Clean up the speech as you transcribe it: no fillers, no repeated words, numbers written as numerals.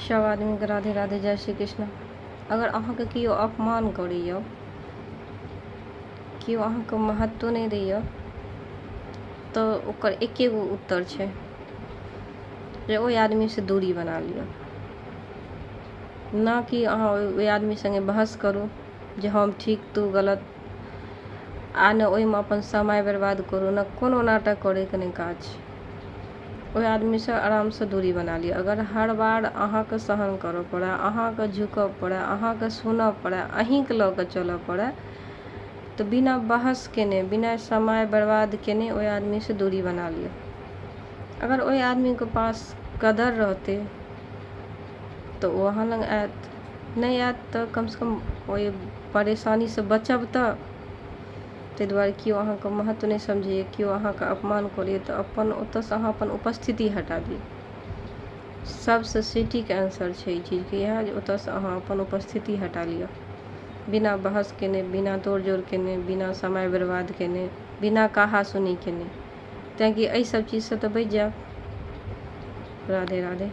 सब आदमीके राधे राधे, जय श्री कृष्ण। अगर अहाँके केओ अपमान करैए, केओ अहाँके महत्व नहि दैए, तऽ ओकर एके गो उत्तर छै जे ओहि आदमीसँ दूरी बना लिअ। ना कि अहाँ ओहि आदमी सङ्गे बहस करू जे हम ठीक तू गलत, आ ने ओहिमे अपन समय बर्बाद करू, ने कोनो नाटक करैके नहि काज छै। ओहि आदमीसँ आरामसँ दूरी बना लिअ। अगर हर बार अहाँके सहन करऽ पड़ए, अहाँके झुकऽ पड़ए, अहाँके सुनऽ पड़ए, अहीँके लऽ कऽ चलऽ पड़ए, तऽ बिना बहस केने, बिना समय बर्बाद केने ओहि आदमीसँ दूरी बना लिअ। अगर ओहि आदमीके पास कदर रहतै तऽ ओ अहाँ लग आयत, नहि आयत तऽ कमसँ कम ओहि परेशानीसँ बचब। तऽ ताहि दुआरे केओ अहाँके महत्व नहि समझैए, केओ अहाँके अपमान करैए, तऽ अपन ओतऽसँ अहाँ अपन उपस्थिति हटा दियौ। सबसँ सटीक आंसर छै ई चीजके इएह जे ओतऽसँ अहाँ अपन उपस्थिति हटा लिअ, बिना बहस केने, बिना तोड़ जोड़ केने, बिना समय बर्बाद केने, बिना कहा सुनी केने। तैँ कि एहि सब चीजसँ तऽ बचि जायब। राधे राधे।